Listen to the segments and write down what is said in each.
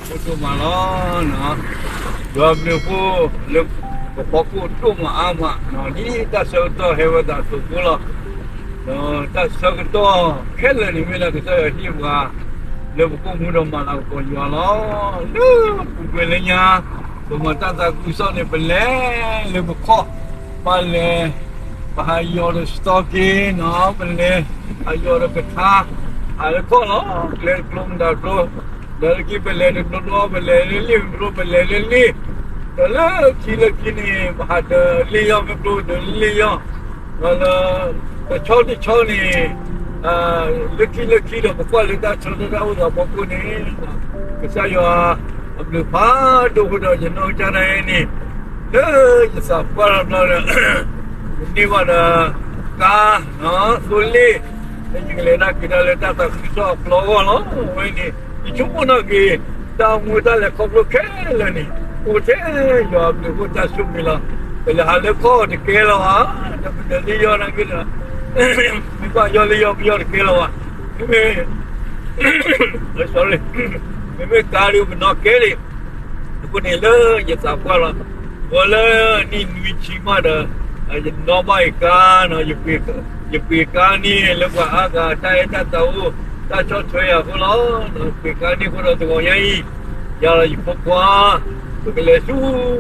ဒိၣ်ဒိၣ်မးလီၤ. ယွၤဘျုးဖှိၣ်လၢပဖီခိၣ်ဒိၣ်မးအါမး, ဒ်တၢ်ဆၢကတီၢ်ဟဲဝဲသးအသိးဖိလီၤ. ဒီးတၢ်ဆၢကတီၢ်ခဲလၢာ်န့ၣ်မ့ၢ်ဒၣ်ကစၢ်ယွၤဟ့ၣ်ပှၤ လၢပကိၣ်မူဒီးမၤလၤကပီၤယွၤလီၤ. လၢပူၤကွံာ်လၢညါ ပမၤတၢ်သးခုကစီၣ်န့ၣ် ပလဲၤလၢပခီၣ်, ပလဲၤ ပဟးယီၤဒီး stockade နီၤ, ပလဲၤဟးယီၤဒီးကထါ, ဟးလၢခီၣ်လီၤ, ကျဲတကျိမတၤကျိ, ဒီးလၢခံပလဲၤတကျိကျိ, ပလဲၤလၢလ့ၣ်မတၤကျိ, ပလဲၤလၢလ့ၣ်, ဒီးလၢခံလၢခံန့ၣ် ပဟးဒီးလ့ၣ်ယီၢ်မ့ၢ်ကျိဒီးလ့ၣ်ယီၢ်, ဒီးလၢ တဆီတဆီန့ၣ် လၢခံလၢခံဒီး ပကွၢ်လၢတၢ်ဆၢကတီၢ်တၢ်အိၣ်သးအဖီခိၣ်န့ၣ် ကစၢ်ယွၤအဘျုးဖးဒိၣ်ဃိဒီး ယနီၢ်ကစၢ်ဒၣ်အံၤန့ၣ် လၢယသးပှၢ်လီၤဘျီဒီး ယန့ၢ်ဘၣ်ဒီး ကါ သိလ့ၣ် လၢယကလဲၤတၢ်က့ၤတၢ်လၢတၢ်သးခုကစီၣ်အကျိၤအဂီၢ်လီၤ. အဝဲန့ၣ် ယဆိကမိၣ်နီၣ်က့ၤ တၢ်အိၣ်မူတၢ်လဲၤခီဖျိခဲလၢာ်န့ၣ် အိၣ်ထဲယွၤအဘျုးအဖှိၣ်တၢ်ဆိၣ်ဂ့ၤလီၤ. ပလဲၤဟးလၢခီၣ်တကဲလၢၤဘၣ်, ဒီးပလဲၤလၢယီၢ်နာ်က့ဒီး မ့ၢ်ဘၣ်ယီၢ်လၢယီၢ်ပယီၢ်တကဲလၢၤဘၣ်, မ့မ့ၢ် မ့မ့ၢ်ကါဒုးပနီၣ်ကဲလံ, အဃိန့ၣ်လၢယသးပှၢ်လီၤ, ဝဲလၢနံၣ်နွံဆံမးဒီး ယနီၣ်ဘၣ်ယကါနီၤ, ယပှ့ၤကါန့ၣ်လၢပှၤအါဂၤတၢ်အဲၣ်တၢ်သးအိၣ် တၢ်ဆီၣ်ထွဲယၤအဃိလီၤ. ပှ့ၤကါန့ၣ်အဃိဒီးတဂီၤညါအံၤ ယၤဒီးယဖိခွါ ပကလဲၤဆူ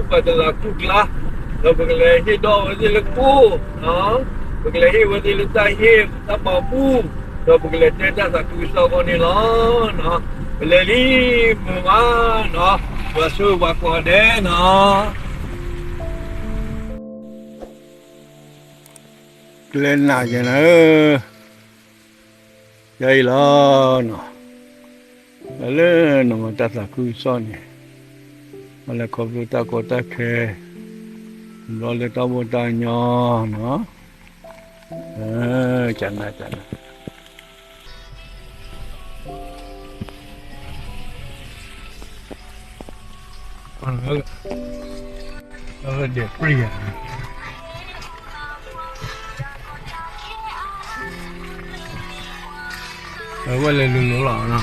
ပှၤတလးကူၣ်ကျါ, ဒီးပကလဲၤဟ့ၣ်ဒီးအဝဲသ့ၣ်လၢကိၣ်, ပကလဲၤဟ့ၣ်အဝဲသ့ၣ်လၢတၢ်ဟ့ၣ်တၢ်မၤဘူၣ်, ဒီးပကလဲၤတဲတၢ်သးခုကစီၣ်အဂီၢ်န့ၣ်လီၤ. ပလဲၤလံမုာ်မးနီၤ, ယွၤဆိၣ်ဂ့ၤပှၤကိးဂၤဒဲးနီၤ. ကျဲနးယဲနၤဧၢ, ယအံၤလီၤနီၤ, လၢနမၤတၢ်သးခုကစီၣ်န့ၣ် မၤလဲၤခီဖျိတၢ်ကီတၢ်ခဲ ဘျီလၢတၢ်ဘီၣ်တၢ်ညီနီၤ, ကနၣ်ကနၣ် ဒဲးပြံယၤ, အဝဲလဲၤလိၤလိၤလီၤနီၤ,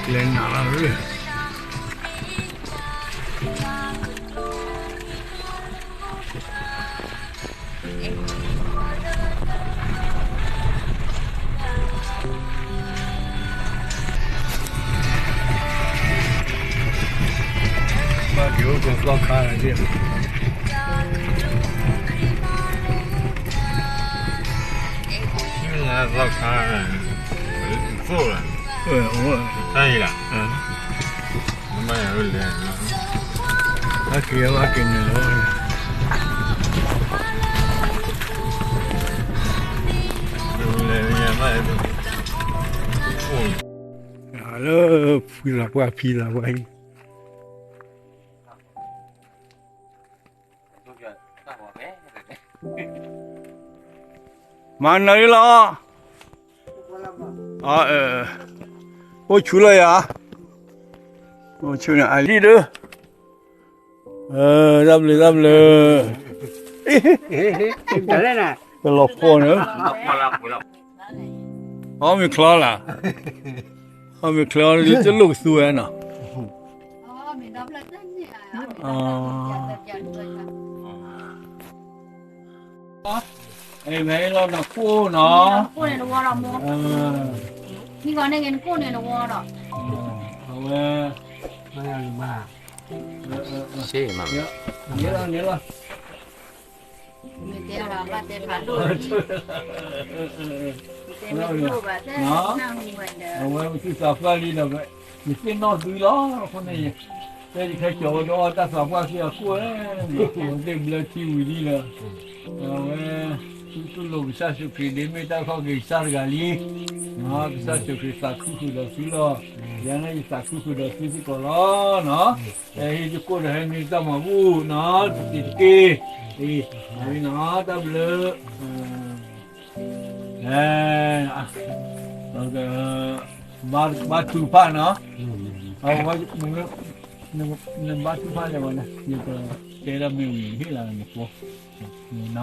ကျဲနးလီၤ. ဘၣ်က့ၤအိၣ်ကသီခါလၢ, သီခါ, သိၣ်လၢ, တၢ်အံၤလၢ, ဘၣ်က့ၤဘၣ်က့ၤန့ၣ်လီၤ. လၢဖံသးပှၢ်ဖံသးပှၢ်အံၤ မၤနၢၤလီၤ, အိၣ်ဆူၣ်လီၤယၤ, အိၣ်ဆူၣ်န့ၣ်အလံၣ်ဒၢ, တၢ်ဘျုးတၢ်ဘျုး, ကလီၤဖီၣ်န့ၣ်, အီၣ်မ့ၤချီလၢ်, အီၣ်မ့ၤချီလၢ် တလိၣ်ကသူဝဲနီၤ. အဝဲလီၤနခိၣ်နီၤ, အဝဲ, အဝဲ, နလီၤ, အဝဲပသူၣ်သးပှၢ်လံဒီး ယသ့ၣ်နီၣ်သုလီၤ. အဃိန့ၣ် တဲယခဲကၠီၤဝဲဒီးတၢ်သးပှၢ်သ့ၣ်အခိၣ်ဧၢ, သ့ၣ်ဘျၢထံဝံၤလံဒီး အဝဲ သုတူၢ်လိာ်ကစၢ်ယ့ၣ်ၡူးခရံာ်ဒ်မ့ၢ်တၢ်ခီၣ်က့ၤကစၢ်တဂၤလံ. ကစၢ်ယ့ၣ်ၡူးခရံာ်သးခုဃုာ်ဒီးသုလီၤ. ယၤန့ၣ်ယသးခုဃုာ်ဒီးသုစ့ၢ်ကီးလီၤ. ဟဲဟ့ၣ်ယကိၣ်ဒီးဟဲမ့ၢ်တၢ်မၤဘူၣ်နီၤ, တက့ၢ်တက့ၢ်, အဝဲနီၤ တၢ်ဘျုး ဘါထုကဖၣ်နီၤ, နဘါထုကဖၣ်လဲၣ်ဝဲန့ၣ် ယကတဲဒၣ်မ့ၢ်ဝံၤဟ့ၣ်လီၤနဖိနီၤ,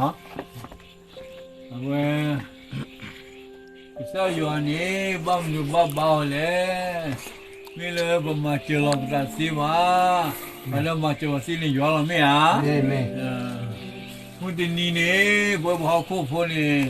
အဝဲ ကစၢ်ယွၤန့ၣ် ဘၣ်မနုၤဘၣ်ဘါအီၤလဲၣ်. မ့ၢ်လၢပမၤစၢၤလီၤပသးတသ့ဘၣ်. ပှၤလၢမၤစၢၤအီၤသ့န့ၣ်ယွၤလီၤ မ့ၢ်ဧါ. မုၢ်တနံၤန့ၣ် ပဝဲပဟီၣ်ခိၣ်ဖိန့ၣ်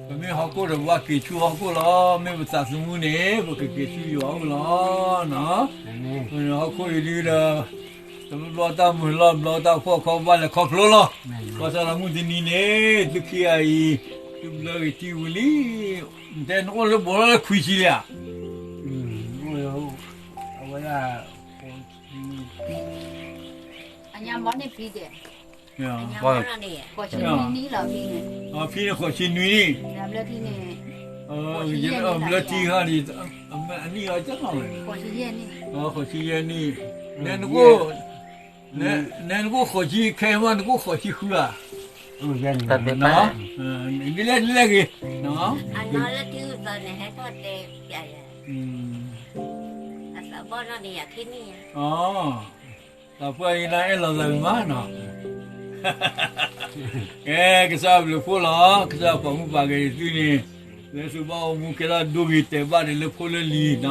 ပမ့ၢ်ဟီၣ်ခိၣ်ဒီးပဘၣ်က့ၤဆူဟီၣ်ခိၣ်လီၤ. မ့ၢ်ပသးသမူန့ၣ် ပကက့ၤဆူယွၤအအိၣ်လီၤ. ဟီၣ်ခိၣ်အံၤဒုဒီး တဘျီတၢ်မုာ်လီၤ ဘျီတၢ်ဖှီၣ်ခီဘၣ်လဲၤခီဖျိလီၤ. ဘၣ်ဆၣ်ဒီးမုၢ်တနံၤန့ၣ် သုခံဂၤအံၤ သုဘျၢဂ့ၤထံဝံၤလံ. တဲနအိၣ်လၢဘူးလီၤလၢခွံဆံလံဧါ. အဝဲဒၣ် အညါမီၢ်န့ၣ်ဖံဒဲး, ဃိးဆံနွံနံၣ်လီၤဖံန့ၣ်, ဖံန့ၣ်ဃိးဆံနွံနံၣ်, ဘျၢထံန့ၣ် ဘျၢထံခါန့ၣ် အနံၣ်အီၤကၢ်လီၤ, ဃိးဆံယဲၢ်နံၣ်, နကအိၣ် နကအိၣ်ဃိးဆံခဲမး နကအိၣ်ဃိးဆံဃုဧါ, ဒ်လဲၣ်ဒ်လဲၣ်ဂ့ၤ, အနီၢ်လၢထံဂုၤသီန့ၣ် ဟဲထီၣ်တဲပျးယၤ, အသးဘီၣ်နီၢ်န့ၣ်ယၤခံနံၣ်, သးပှၢ်အံၤနၤအဲၣ်လီၤသးမးနီၤ, ကဲ ကစၢ်ဘျုးဖှိၣ်လီၤ, ကစၢ်ပာ်မူပာ်ဂဲၤသုန့ၣ်, လၢသုဘၣ်အိၣ်မူကဲထီၣ်ဒိဂ့ၤတဲာ်ဘၣ်ဒီးလၢဖိလၢလံၤနီၤ,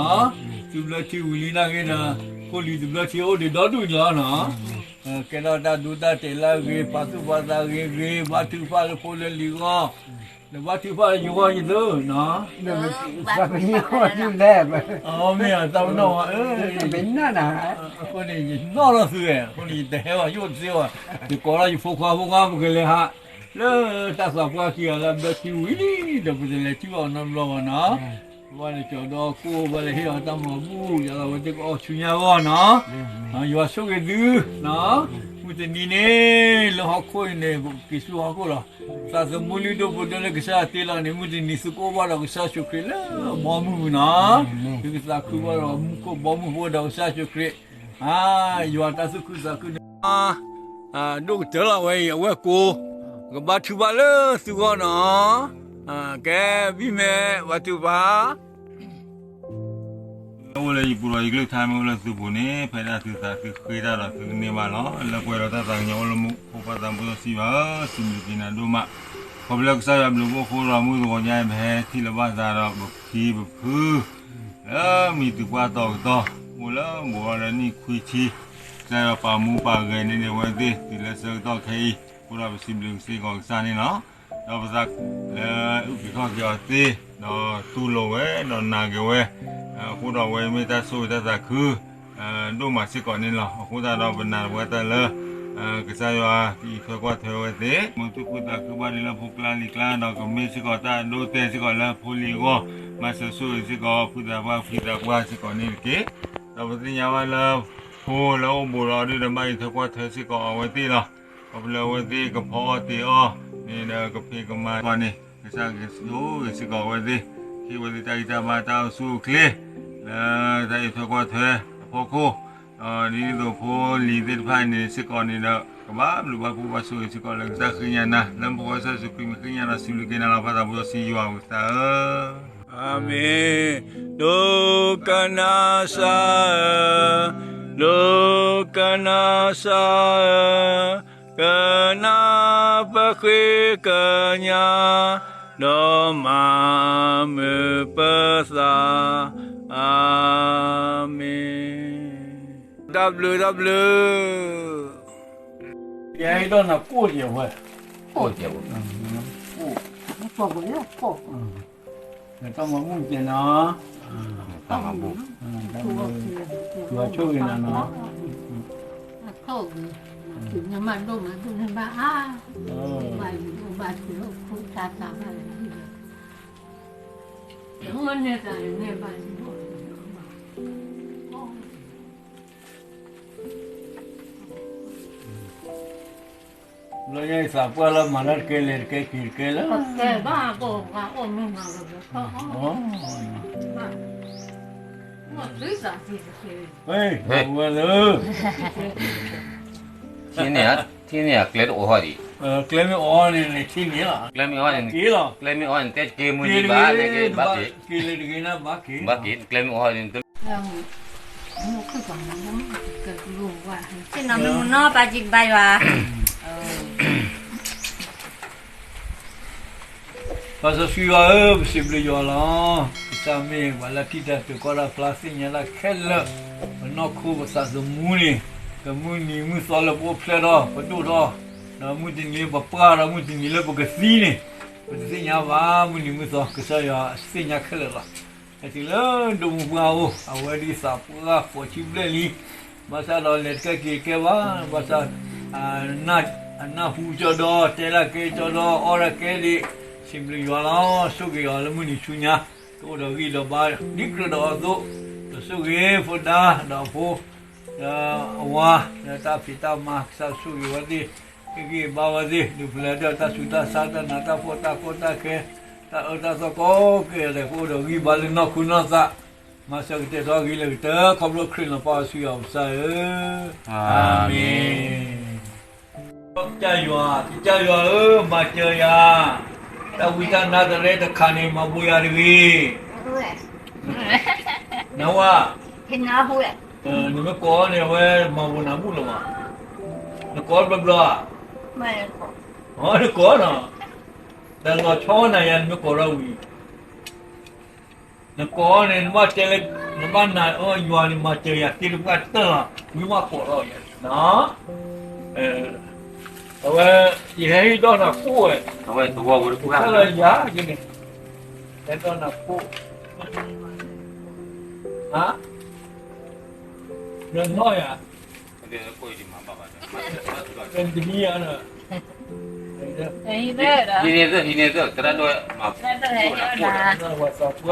သုဘျၢထံဝံၤလံနာ်က့ဒီး ဖိလံၤတဘျၢထံအိၣ်ဒံးဒီဒူၣ်န့ၣ်လီၤနီၤ, ကဲထီၣ်တၢ်ဒိတၢ်တဲာ်လၢအဂ့ၤ ပာ်သူၣ်ပာ်သးဂ့ၤဂ့ၤ ဘါထုကဖၣ်လၢဖိလၢလံၤအဂီၢ်, နဘါထုကဖၣ်လၢယဂီၢ်ယသုနီၤ, မ့ၢ်တၢ်ပနီၣ်ဝဲ, အဃိန့ၣ် ယနီၣ်ထီၣ်သုဝဲ အဃိန့ၣ် ယတဟဲဘၣ် ယအိၣ်တသ့ဘၣ်, ယကိးထီၣ်ယဖိခွါဖိခွါ ပကလဲၤဟး လၢတၢ်သးပှၢ်ခံဂၤလၢအဘျၢထံဝံၤလံဒီး ပတလဲၤထံၣ်ဘၣ်အီၤနီတဘျီဘၣ်နီၤ, ဘၣ်န့ၣ်ကၠီၤဒီးကိၢ် ဘၣ်လဲၤဟ့ၣ်အီၤတၢ်မၤဘူၣ် ယလီၤဝဲသ့ၣ်ကအီၣ်ဆူညါအဂီၢ်နီၤ, ယွၤဆိၣ်ဂ့ၤသု, မုၢ်တနံၤန့ၣ် လၢဟီၣ်ခိၣ်အံၤန့ၣ် ပက့ၤဆူဟီၣ်ခိၣ်လီၤ, သးသမူလုၢ်ဒိၣ်ပှ့ၤဒိၣ်လၢကစၢ်ယွၤတ့လီၤန့ၣ် မုၢ်တနံၤသုကအိၣ်ဘၣ်ဒီးကစၢ်ယ့ၣ်ၡူးခရံာ်လၢဘီမုၢ်ပူၤနီၤ, သုကသးခုဘၣ်ဒီးမူခိၣ်ဘီမုၢ်ဖိဒီးကစၢ်ယ့ၣ်ၡူးခရံာ်, ယွၤတၢ်သူၣ်ခုသးခုန့ၣ် ဒိၣ်ကတၢၢ်လီၤဝဲအံၤ အဝဲၢ်ကိ, ကဘါထုကဖၣ်လၢသုဂီၢ်နီၤ, ကဲ ဘံၣ်မဲာ် ဘါထုကဖၣ် အိၣ်လၢယပူၤဒီးယကလုၢ်ကထါ မ့ၢ်အိၣ်လၢသုပူၤန့ၣ် ဖဲဒၣ်သုသးသုဃ့တၢ်ဒီးသုကန့ၢ်ဘၣ်လီၤ. လၢပှဲၤဒီးတၢ်သးကညီၤအိၣ်လၢမူခိၣ် ပၢ်သးဘိစီဆှံယွၤဧၢ, စံးဘျုးက့ၤနၤဒိၣ်မး, ခီဖျိလၢကစၢ်ယွၤဘျုးဖှိၣ်အဃိဒီး မုၢ်သဂီၤညါအံၤ ပဟဲထံၣ်လိာ်ဘၣ်သးဒီးပဖံပဖု လၢမံၤတုၤပှၢ်တီၤကတီၢ် အိၣ်လၢဘူးဒီးနံၣ်ခွံဆံ, ကစၢ်ယွၤပာ်မူပာ်ဂဲၤန့ၢ်န့ၢ်အဝဲသ့ၣ် တုၤလၢဆၢကတီၢ်ခဲအံၤ, အဃိဒီးပစံးဘျုးစ့ၢ်ကီးကစၢ်န့ၣ်လီၤ. ဒီးပသးလၢအုၣ်က့ၤခီၣ်က့ၤအီၤသ့, ဒီးတူၢ်လိာ်ဝဲ ဒီးနာ်က့ၤဝဲ, အဃိဒီးအဝဲမ့ၢ်တၢ်ဆိၣ်ဂ့ၤတၢ်သးခု ဒိၣ်မးစ့ၢ်ကီးန့ၣ်လီၤ. အဃိသတးဒီးပနာ်ပဝဲတၢ်လၢ ကစၢ်ယွၤကအံးထွဲကွၢ်ထွဲဝဲသ့ၣ်, မ်သူၣ်ခုသးခုဘၣ်ဒ်လၢဖိကျါလံၤကျါ, ဒီးကမ့ၢ်စ့ၢ်ကီးတၢ်အဒိအတဲာ်စ့ၢ်ကီးလၢဖိလံၤအဂီၢ်, မၤစၢၤဆိၣ်ဂ့ၤစ့ၢ်ကီး ဖုသးပှၢ်ဖံသးပှၢ်စ့ၢ်ကီးန့ၣ်တက့ၢ်. ဒီးပသ့ၣ်ညါဘၣ်လၢ ဖိလၢအိၣ်ဘူးဒီးအီၤဒုဒီး ဘၣ်အံးထွဲကွၢ်ထွဲစ့ၢ်ကီးအဝဲသ့ၣ်လီၤ. ခီဖျိအဝဲသ့ၣ်ကဖီအီၣ်တ့ၤအီၣ်န့ၣ်ဒီး ကဖံးကမၤစ့ၢ်ကီးန့ၣ် ကစၢ်ကဆိၣ်ဂ့ၤစ့ၢ်ကီးအဝဲသ့ၣ်, ဟ့ၣ်ဝဲသ့ၣ်တၢ်ဂံၢ်တၢ်ဘါ တၢ်အိၣ်ဆူၣ်အိၣ်ချ့ လၢတၢ်အံးထွဲကွၢ်ထွဲအဖီခိၣ်, ဒ်သိးဖိလံၤသ့ၣ်တဖၣ်အံၤန့ၣ်စ့ၢ်ကီးန့ၣ်ဒီး ကဘၣ်ဘျုးဘၣ်ဖှိၣ်ဘၣ်ဆိၣ်ဂ့ၤစ့ၢ်ကီးလၢကစၢ်ဃ့ညါနၤ, လၢမူခိၣ်ကစၢ်ယ့ၣ်ၡူးခရံာ်မံၤဃ့ညါဒီးစံးဘျုးက့ၤနၤလီၤ. ပၢ်သးဘိစီဆှံယွၤပကစၢ်ဧၢ, အၤမ့ၣ်. ဒိကနၣ်စၢ်ဧၢ, ဒိကနၣ်စၢ်ဧၢ, ကနၣ်ပဃ့ကညး, ဒီးမၤမုာ်ပသး, အၤမ့ၣ်. တၢ်ဘျုးတၢ်ဘျုး, ယဲဒီးနကိၣ်ယဲဝဲ, ကိၣ်ယဲဝဲ, တၢ်မၤဘူၣ်ကဲနီၤ, တၢ်မၤဘူၣ်, ယွၤဆိၣ်ဂ့ၤနၤနီၤ, အခိၣ်ဂ့ၤ, ဘၣ်အါ, ဘၣ်ယိၣ်ဘၣ်စၢၤအိၣ်ခိၣ်တၢ်သးဘၣ်လၢဟံၣ်ဒီး, အဃိန့ၣ်တၢ်န့ၣ်ဘၣ်ယိၣ်ဘၣ်စၢၤ လၢညါအံၤသးပှၢ်လၢမၤလၢတကဲလဲၤတကဲက့ၤတကဲလၢ, ကဲဘၣ်ကိးဂၤအိၣ်မ့ၢ်မၤကဘျီထီၣ်အီၤ, ဝဲလၢ, ထံန့ၣ်, ထံန့ၣ်အကျဲတအိးထီၣ်ဒံး, ကျဲမ့ၢ်အိးန့ၣ်န့ၣ်ထံန့ၣ်လီၤ, ကျဲမ့ၢ်အိးန့ၣ်, ကျဲမ့ၢ်အိးန့ၣ် တဲက့ၤမုၢ်နံၤဘၣ်, က့ၤလၢတဂ့ၤ, ဘၣ်က့ၤ, ကျဲမ့ၢ်အိးန့ၣ် ဆ့ၣ်နီၤမုၢ်မုၢ်နီၢ်ပာ်စံးဘါယွၤ, ပၢ်စီဆှံယွၤဧၢ, ပစံးဘျုးယွၤလီၤ. ကစၢ်မ့ၢ်ပှၤလၢထံၣ်တၢ် တုၤကီၢ်တၢ်ဖျါ သ့ၣ်ညါတၢ်ခဲလၢာ်, ပနီၢ်ခိပသးသမူန့ၣ်, ကမုၢ်နံၤမုၢ်သီလၢပအိၣ်ဖျဲၣ်ထီၣ်, ပဒိၣ်ထီၣ်, ဒီးမုၢ်တနံၤပပှၢ်ဒီး မုၢ်တနံၤလၢပကသံန့ၣ်, ပတသ့ၣ်ညါဘၣ်. မုၢ်နံၤမုၢ်သီ ကစၢ်ယွၤသ့ၣ်ညါခဲလၢာ်လီၤ. ဟဲတုၤလၢဒိမူပှၢ်အိၣ်, အဝဲဒ်သးပှၢ်ဃိးဆံဘျဲၣ်လံ, ဘၣ်ဆၣ်ဒီးလဲၤတကဲက့ၤတကဲဘၣ်, ဘၣ်ဆၣ် အနၢ်ဟူကၠီဒီး တဲလၢကဲကၠီဒီး အီၣ်ဒၣ်ကဲဒံး, စံးဘျုးယွၤလီၤ. ဆိၣ်ဂ့ၤအီၤလၢမုၢ်နံၤဆူညါ, ကအိၣ်ဒီးဂံၢ်ဒီးဘါ ဒ်ကြၢးဒီးအီၤအသိး, ဒီးဆိၣ်ဂ့ၤဖိဒါဒီးအဖိ, ဒီးအဝၤ, ဒီးတၢ်ဖံးတၢ်မၤ ကစၢ်ဆိၣ်ဂ့ၤဝဲသ့ၣ်, ဟ့ၣ်ဂံၢ်ဘါဝဲသ့ၣ်, ဒုးဖျဲးဒီးတၢ်ဆူးတၢ်ဆါ တၢ်နးတၢ်ဖှီၣ် တၢ်ကီတၢ်ခဲ, တၢ်အၢတၢ်သီကိးကဲဒဲး ကအိၣ်ဒီးဂံၢ်ဘါလၢနီၢ်ခိနီၢ်သး, မၤစၢၤကတဲာ်ကတီၤဂ့ၤလၢကတၢၢ် ခီဖျိခရံာ်လီၤပၢ်စီဆှံယွၤပကစၢ်ဧၢ, အၤမ့ၣ်. ကစၢ်ယွၤ, ကစၢ်ယွၤဧၢ, မၤစၢၤယၤ, တၢ်ဝံတၢ်နါတရဲတခါန့ၣ် မၤဘိးယၤတဂ့ၤ. နဝၤ, နမ့ၢ်ကိးအီၤန့ၣ် အဝဲမၤဘိးနၤဘူၣ်လီၤမး, နကိးအီၤဘျီဘျီဧါ, နကိးနီၤ, တၢ်လီၤဆီနၤယၤ နမ့ၢ်ကိးထီၣ်ဝံၤ နကိးန့ၣ် နဘၣ်တဲလၢ နဘၣ်နာ်အီၤ ယွၤန့ၣ် မၤစၢၤယၤသ့တဖၣ်တၢၢ်လီၤ, ဝံၤမးကိးထီၣ်ယၤ, အဝဲ ယဟဲဟ့ၣ်ဒီးနၤကိၣ်ဝဲ, အဝဲသဝီဝဲတဖၣ်လၢယၤန့ၣ်, ဟဲဒီးနၤကိၣ်, နနီၢ်ယၤ ဟံးန့ၢ်သၢ ဟံးန့ၢ်သၢ သရၣ်ဒိၣ်မၤ သးပှၢ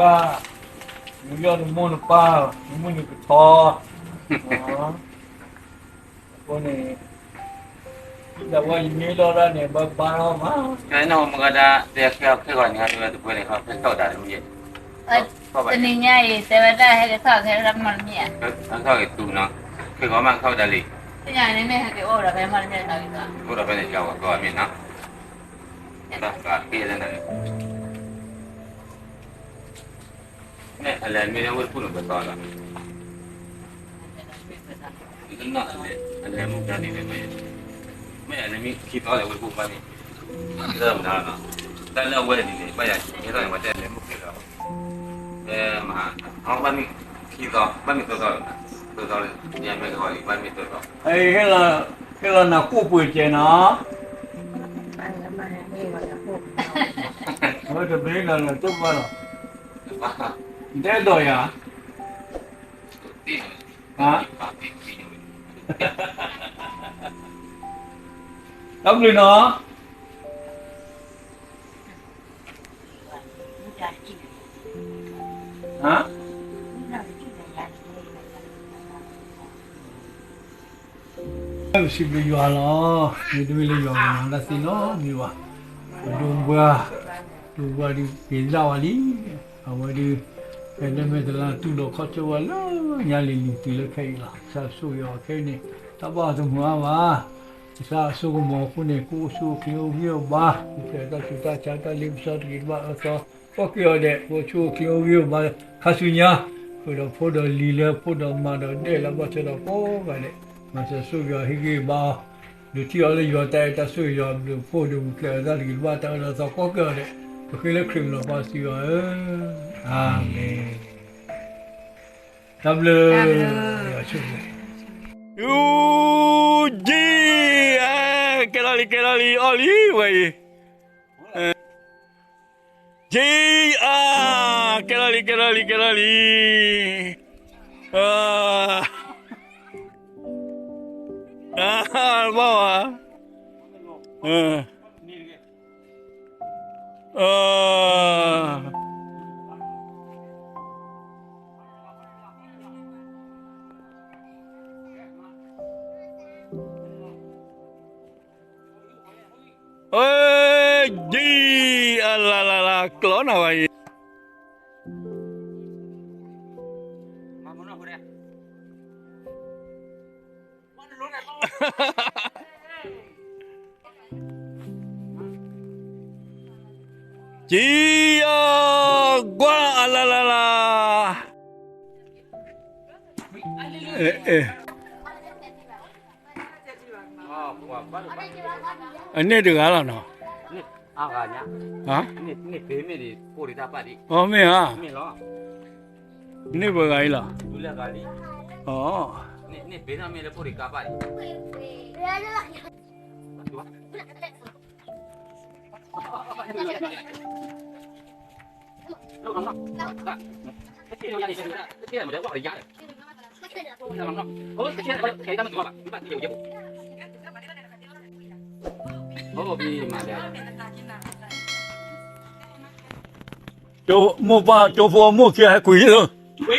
်, နယီၢ်နမိၢ်နပၢ်, နမုၢ်နကထီ, အဃိန့ၣ် ဒ်ဝဲယမ့ၢ်လီၤဒၣ်န့ၣ် ဘၣ်ဘါထီၣ်မး, ကဲနီၢ်မုၢ်ဂၤဒၣ် တဲခဲအီၤခဲဂီၤန့ၣ် တဲဝဲတပှဲၤန့ၣ် ဟဲထီၣ်ဒၣ်တမံၤ, တနံၤညါအံၤ တဲဝဲဒၣ်ဟဲက့ၤထီၣ်ခဲလၢမီၢ်တမံၤဧါ, ဟဲထီၣ်က့ၤတူၢ်နီၤ, ခဲဂီၤမးထီၣ်ဒၣ်လံ, သ့ၣ်ညါန့ၣ်မ့ၢ်ဟဲက့ၤအိၣ်ဒီး ဖဲမီၢ်တမံၤတၢ်ဂ့ၤသီ, အိၣ်ဒီးဖဲန့ၣ် ကဝဲကီၢ်မ့ၢ်နီၤ, တၢ်ကးတ့လၢန့ၣ် မ့ၢ်အလဲၤမ့ၢ်လၢဝဲတပူၤန့ၣ် ပသီလီၤ, အလဲၤမုၢ်ကနံၤန့ၣ် မ့ၢ်အလဲၤမ့ၢ်ခံသီလဲၣ် ဝဲတပူၤဘၣ်န့ၣ်, တၢ်မနုၤလီၤ, တၢ်လၢအဝဲန့ၣ်န့ၣ် ဘၣ်ယၤ ဟဲထီၣ်န့ၣ် ပှၤတဲလဲၤမုၢ်ကနံၤလီၤ, မဟါ, အဘၣ်မ့ၢ်ခံသီ, ဘၣ်မ့ၢ်သီသီလီၤ, သီသီလၢ ယမ့ၢ်ကဟီၣ်လံ ဘၣ်မ့ၢ်သီသီ, ဟဲလီၤနၤကိၣ်ပှ့ၤကဲနီၤ, အဝဲတဘျ့လီၤလၢတၢ်ဘၣ်လီၤ, နတဲဒိးယၤ, ဟါ, တၢ်ဘျုးနီၤ, ဟါ ပစံးဘျုးယွၤလီၤ, မ့တမ့ၢ်လၢယွၤကမၤတၢ်သ့နီတမံၤဘၣ်, ပဒိၣ်ဘှါ, ဒိၣ်ဘှါဒုးက့ၤဒၣ်ဝဲလံ, အဝဲဒုး, ဖဲလၢမဲာ်တလါတူၢ်လိာ်ခီၣ်ဆၢဝဲလၢညါလံၤလံၤတုၤလၢခဲအံၤလီၤ, ကစၢ်ဆိၣ်ဂ့ၤအီၤခဲအံၤန့ၣ်, တၢ်ဘၣ်အီၤတမုာ်အါဘၣ်, ကစၢ်အစိကမီၤအဃိန့ၣ် ကအိၣ်ဆူၣ်အိၣ်ချ့အိၣ်ဂံၢ်အိၣ်ဘါ, ပဖျဲးတၢ်ဆူးတၢ်ဆါတၢ်လ့ပစီတဂ့ၤတဘၣ်အၢသီ, ကီၢ်က့ၤအီၤဒဲး ကအိၣ်ဆူၣ်အိၣ်ချ့အိၣ်ဂံၢ်အိၣ်ဘါ, ခါဆူညါ, ဃုာ်ဒီးဖိဒီးလံၤလၢဖိဒီးမါဒီးဒဲးလၢဘၣ်ဆၢဒီးကိးဂၤဒဲး, မၤစၢၤဆိၣ်ဂ့ၤအီၤဟ့ၣ်ဂံၢ်ဘါအီၤ, ဒုးထံၣ်အီၤလၢယွၤတၢ်အဲၣ်တၢ်ဆိၣ်ဂ့ၤယွၤဘျုးဖှိၣ်ဒုးပူၤဖျဲးအသးတဂ့ၤတဘၣ်တၢ်အၢတၢ်သီကီၢ်က့ၤအီၤဒဲး, ပဃ့လၢခရံာ်မံၤလီၤပၢ်စီဆှံယွၤဧၢ, အၤမ့ၣ်, တၢ်ဘျုး, ယဆိၣ်ဂ့ၤ, ယူၢ်ကံ, ကဲလီၤလံ ကဲလီၤလံ အီၣ်လံဝဲအံၤ ကံ, အါ, ကဲလီၤလံ ကဲလီၤလံ ကဲလီၤလံ, အါ, ဘၣ်ဝဲ, အါ, အၢ, ဒ်, အလၤလၤလၤ ကျီနၤဝဲအံၤ, ကံ, အၢ, ကွၢ်, အလၤလၤလၤ, အန့ၣ်တဂၤလီၤနီၤ. အဂၤညါ, ဟါ, န့ၣ်ပ့ၤမ့ၢ်ဒံး ပိၢ်ဒံးတၢ်ပာ်ဒံး, အမ့ၢ်ဧါ, မ့ၢ်လီၤ, န့ၣ်ပှဲၤဂၤအံၤလီၤ, ဒူလၢဂၤလံ, အ, န့ၣ်ပ့ၤနီၣ်မ့ၢ်လၢ ပိၢ်ဒံးတၢ်ပာ်ဒံး. မိၢ်ပၢ်ကၠိဖိအမိၢ်ခံဂၤဟဲကွံာ်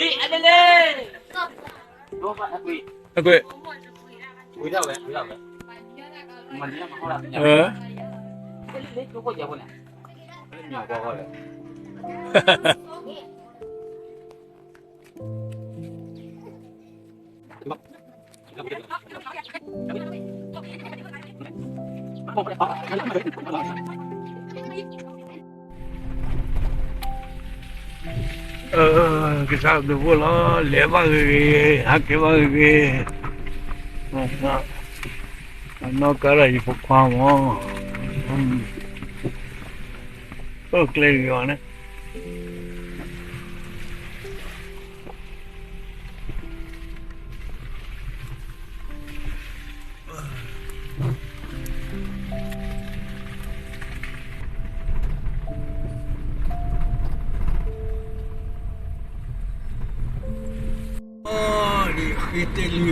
လီၤ, ဟဲကွံာ်, ကစၢ်ဒိးဖိလီၤ, လဲၤဘၣ်ဂ့ၤဂ့ၤ, ဟးက့ၤဘၣ်ဂ့ၤဂ့ၤ, နီၢ်ကါဒၣ်ယဖိခွါမၢ်, အိၣ်ကျဲဂ့ၤအီၤန့ၣ် အီၤ ဒ်ဃ့တ့ၢ်လံ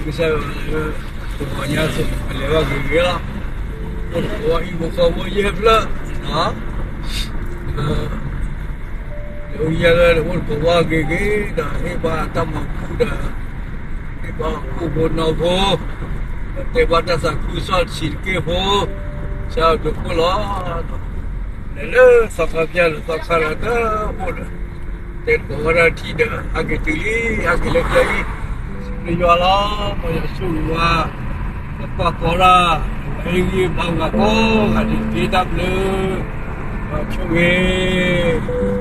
ကစၢ်ယွၤလၢ တဂီၤညါအသိး ပလဲၤဘၣ်ဂ့ၤဂ့ၤလီၤ, အိၣ်တကိးဝဲဟံၣ်ဖိဃီဖိယဲၢ်ဖျၢၣ်, လၢအိၣ်ယဲၢ်လၢတအိၣ်တကိးဝဲဂ့ၤဂ့ၤ ဒီးဟ့ၣ်ဘၣ်တၢ်မၤဘူၣ်ဒီး ဟ့ၣ်ဘၣ်အိၣ်ဖိနီၢ်ဖိ, ဒီးတဲဘၣ်တၢ်သးခုကစီၣ်တဆံးတက့ၢ်ဖိ, ကစၢ်ယွၤဒိးဖိလီၤ, လဲၤလၢသီခါဖၠၣ်လၢသီခါလၢတအိၣ်ဒီး တဲတကိးဝဲဒၣ်ထံဒီး ဟးက့ၤတုၤလံ, ဟးက့ၤလၢကျဲလံ, စံးဘျုးယွၤလီၤ, မ်ယွၤဆိၣ်ဂ့ၤဝဲ, ဒီးကွၢ်ကီဒၣ်, ဟ့ၣ်ဂံၢ်ဘါဝဲကိးဂၤဒဲးတက့ၢ်, တၢ်ဘျုး, ဆိၣ်ဂ့ၤ